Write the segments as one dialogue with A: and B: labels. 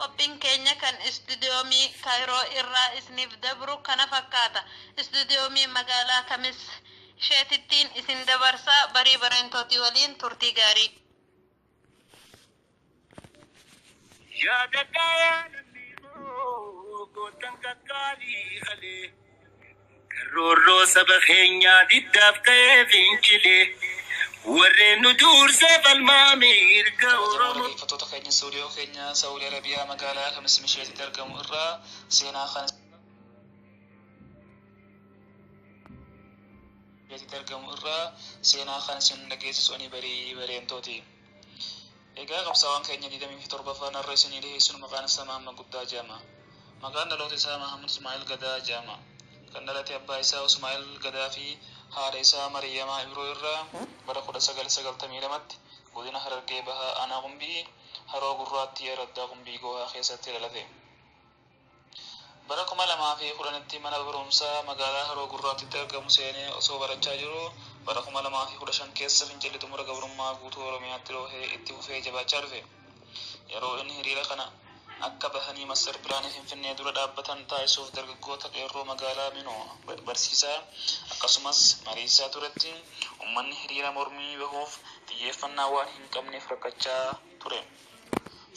A: Qophiin keenya kan istuudiyoomii Kaayiroo irraa isiniif dabru kana fakkaata. Istuudiyoomii magaalaa Kamis isheetittiin isin dabarsaa barii bareentootii waliin turtii gaarii.
B: Yaadadhaa yaadannii koo gootan qaqqaalii kalee. Roorroo saba keenyaa diddaaf ka'ee fincilee. Warreen nu dursee falmaame erga
C: Kabajamoo
B: Oromoo.
C: dhaggeeffattoota keenya istuudiyoo keenya Saawudi Arabiyaa magaalaa Kamis Misheetitti argamu irraa seenaa kan isheetitti argamu irraa seenaa kan isin dhageessisu ani barii bareentooti. Egaa qabsaawwan keenya 27ffaan har'a isinii dhiyeessinu maqaan isaa Mahammad Guddaa jedhama. Maqaan dhaloota isaa Mahammad Ismaa'il Gadaa jedhama. Kan dhalate abbaa isaa Ismaa'il Gadaa fi haadha isaa Mariyyamaa Ibroo irraa bara 1992tti godina Harargee Bahaa Aanaa Qumbii Haroo Gurraattii Araddaa Qumbii Gohaa keessatti dhalate. Bara 2010tti mana barumsaa magaalaa Haroo Gurraattitti argamu seenee osoo barachaa jiru bara 2015 keessa fincilli xumura gabrummaa guutuu Oromiyaatti dhohee itti fufee jabaachaa dhufe. Yeroo inni hiriira kana akka bahanii master pilaanii Finfinnee dura dhaabbatan taasisuuf dargaggoota qeerroo magaalaa Minoo barsiisaa akkasumas mariisaa turetti uummanni hiriira mormii bahuuf xiyyeeffannaa waan hin qabneef rakkachaa ture.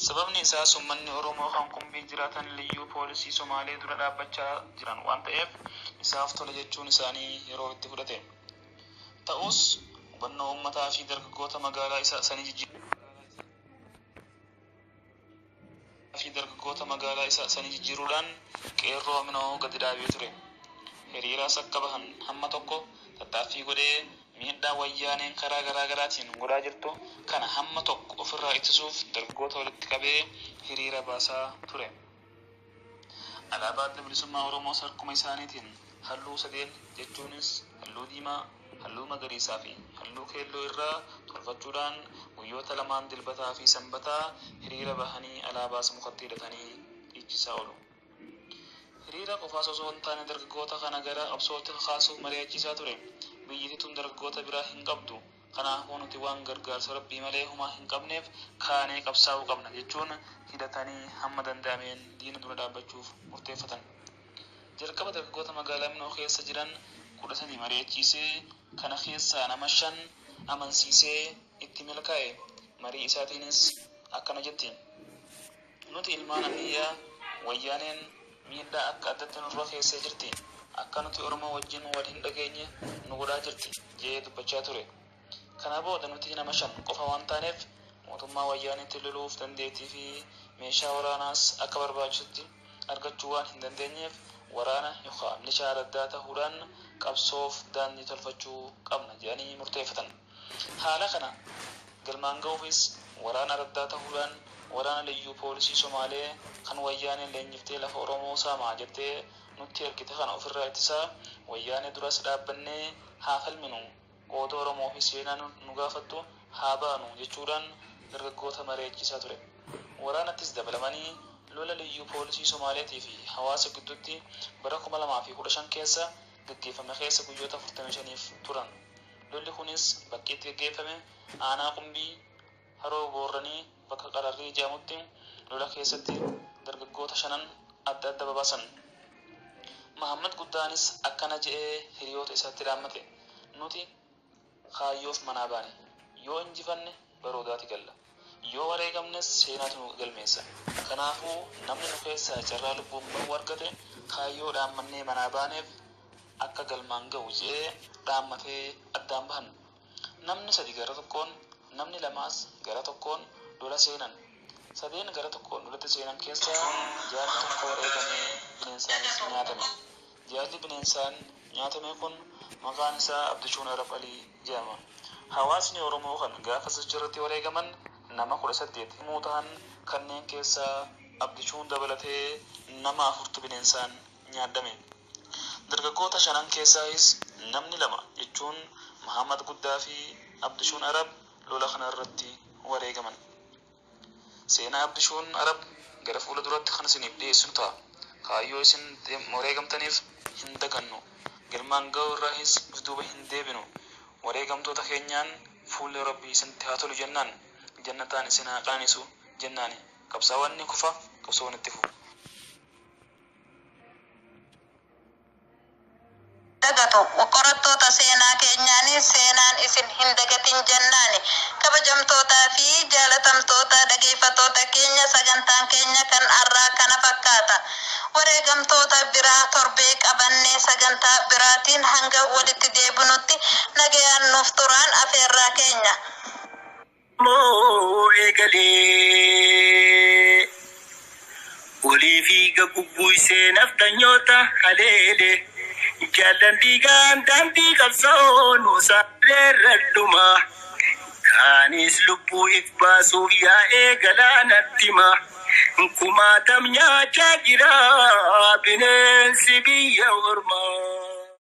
C: Sababni isaas uummanni Oromoo kan qumbii jiraatan liyyuu poolisii Somaalee dura dhaabbachaa jiran waan ta'eef isaaf tole jechuun isaanii yeroo itti fudhate. Ta'us hubannoo uummataa fi dargaggoota magaalaa isaa sanii fi dargaggoota magaalaa isaa sanii jijjiiruudhaan qeerroo Minoo gadi dhaabee ture. Hiriiraas akka bahan hamma tokko tattaaffii godhee miidhaa wayyaaneen karaa garaa garaatiin godhaa jirtu kana hamma tokko ofirraa ittisuuf dargaggoota walitti qabee hiriira baasaa ture. Alaabaa Adda Bilisummaa Oromoo harkuma isaaniitiin halluu sadeen jechuunis halluu diimaa, halluu magariisaa fi halluu keelloo irraa tolfachuudhaan guyyoota lamaan dilbataa fi sanbataa hiriira bahanii alaabaas mukatti hidhatanii dhiichisaa oolu. Hiriira qofaas osoo hin taane dargaggoota kana gara qabsootti kakaasuuf mari'achiisaa ture. Biyyittii tun dargaggoota biraa hin qabdu. Kanaafuu nuti waan gargaarsa rabbii malee homaa hin qabneef kaanee qabsaa'uu qabna jechuun hidhatanii hamma danda'ameen diina dura dhaabbachuuf murteeffatan. Jalqaba dargaggoota magaalaa Minoo keessa jiran 13 mari'achiisee kana keessaa nama 5 amansiisee itti milkaa'e. Marii isaatiinis akkana jetti. Nuti ilmaan ammayyaa wayyaaneen miidhaa akka addatti nurra keessee jirti. Akka nuti Oromoo wajjin wal hin dhageenye nu godhaa jirti jedhee dubbachaa ture. Kana booda nuti nama 5 qofa waan taaneef mootummaa wayyaaneetti loluuf dandeettii fi meeshaa waraanaas akka barbaachisutti argachuu waan hin dandeenyeef waraana yookaan milishaa adda ta'uudhaan qabsoof daandii tolfachuu qabna jedhanii murteeffatan. Haala kana galmaan ga'uufis waraana adda ta'uudhaan waraana liyyuu poolisii Somaalee kan wayyaaneen leenjiftee lafa Oromoo saamaa jettee nutti ergite kana ofirraa ittisaa wayyaanee duras dhaabbannee haa falminu qooda Oromoo fi seenaa nu gaafattu haa baanu jechuudhaan dargaggoota mari'achiisaa ture. Waraanattis dabalamanii lola liyyuu poolisii Somaaleetii fi hawaasa gidduutti bara 2015 keessa gaggeeffame keessa guyyoota 45f turan. Lolli kunis bakkeetti gaggeeffame aanaa Qumbii Haroo Boorranii bakka Qararrii jedhamutti lola keessatti dargaggoota 5 adda adda babaasan. Mahammad Guddaanis akkana jedhee hiriyoota isaatti dhaammate. Nuti kaayyoof manaa baane. Yoo injifanne baroodaati galla. Yoo wareegamnes seenaatu nu galmeessa. Kanaafuu namni nu keessaa carraa lubbuun bahuu argate kaayyoo dhaammannee manaa baaneef akka galmaan ga'u jedhee dhaammatee addaan bahan. Namni 3 gara tokkoon, namni 2 gara tokkoon lola seenan. 3 gara tokkoon lolatti seenan keessaa jaarri tokko wareegamee bineensaanis nyaatame. Jaarri bineensaan nyaatame kun maqaan isaa Abdishuun Arab Alii jedhama. Hawaasni Oromoo kan gaafa sochirratti wareegaman nama 18 himuu ta'an kanneen keessaa Abdishuun dabalatee nama 4 bineensaan nyaadame. Dargaggoota 5 keessaayis namni 2 jechuun Mahammad Guddaa fi Abdishuun Arab lola kana irratti wareegaman. Seenaa Abdishuun Arab gara fuula duratti kan isiniif dhiyeessinu ta'a. Kaayyoo isin wareegamtaniif hin dagannu. Galmaan ga'uu irraayis of duuba hin deebinu. Wareegamtoota keenyaan fuulli Rabbii isinitti haa tolu jennaan jannataan isin haa qananiisu jennaani. Qabsaawwan ni kufa, Qabsoon itti fufa.
A: Dagatu qorattoota seenaa keenyaani, seenaan isin hin dagatin jennaani. Kabajamtootaa fi jaalatamtoota dhageeffattoota keenya, sagantaan keenya kan har'aa kana fakkaata. Wareegamtoota biraa torbee qabannee sagantaa biraatiin hanga walitti deebinutti nagayaan nuuf turaan afeerraa keenya.
B: Moo eegalee olii fiiga gugguysee naftanyoota haleele jaallan dhiigaan daandii qabsoo nuusaaleerradhuma kaanis lubbuu if baasuuf yaa'ee galaanattima kumaatam nyaachaa jira bineensi biyya ormaa.